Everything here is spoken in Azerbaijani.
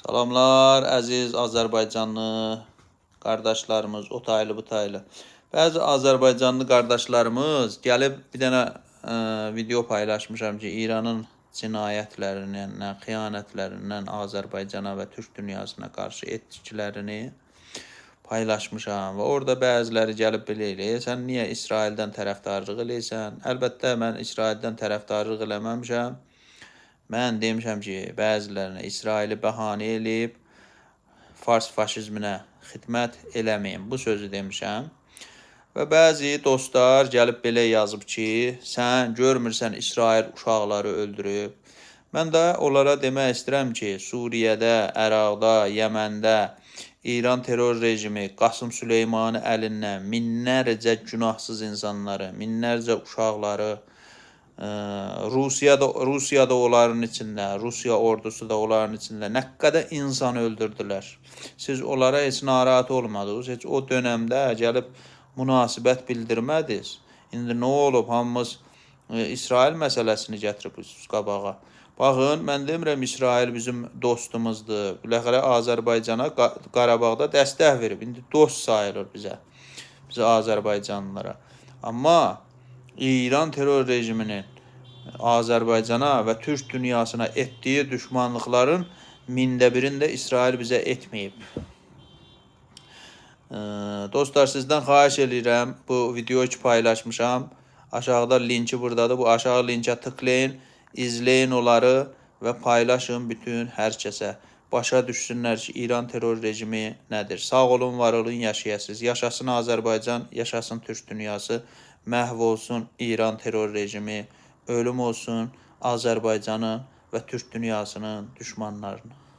Salamlar əziz Azərbaycanlı qardaşlarımız, o taylı bu taylı. Bəzi Azərbaycanlı qardaşlarımız gəlib bir dənə video paylaşmışam ki, İranın cinayətlərindən, xəyanətlərindən Azərbaycana və Türk dünyasına qarşı etdiklərini paylaşmışam və orada bəziləri gəlib belə eləyir. Sən niyə İsraildən tərəfdarlıq eləyirsən? Əlbəttə mən İsraildən tərəfdarlıq eləməmişəm. Mən demişəm ki, bəzilərinə İsraili bəhanə eləyib fars faşizminə xidmət eləməyin. Bu sözü demişəm. Və bəzi dostlar gəlib belə yazıb ki, sən görmürsən İsrail uşaqları öldürüb. Mən də onlara demək istəyirəm ki, Suriyədə, Əraqda, Yəməndə İran terror rejimi Qasım Süleymanı əlindən minlərcə günahsız insanları, minlərcə uşaqları Rusiyada onların içində, Rusiya ordusu da onların içində nə qədər insan öldürdülər. Siz onlara heç narahat olmadınız. Heç o dövrdə gəlib münasibət bildirmədiniz. İndi nə olub? Hamımız İsrail məsələsini gətirib qabağa. Baxın, mən demirəm İsrail bizim dostumuzdur. Biləxərə Azərbaycana Qarabağda dəstək verib. İndi dost sayılır bizə. Bizə Azərbaycanlılara. Amma İran terror rejiminin Azərbaycana və Türk dünyasına etdiyi düşmanlıqların mində birini də İsrail bizə etməyib. Dostlar, sizdən xahiş eləyirəm. Bu videoyu ki paylaşmışam. Aşağıda linki buradadır. Bu aşağı linkə tıklayın, izləyin onları və paylaşın bütün hər kəsə. Başa düşsünlər ki, İran terror rejimi nədir. Sağ olun, var olun, yaşayasınız. Yaşasın Azərbaycan, yaşasın Türk dünyası. Məhv olsun İran terror rejimi. Ölüm olsun Azərbaycanın və Türk dünyasının düşmanlarına.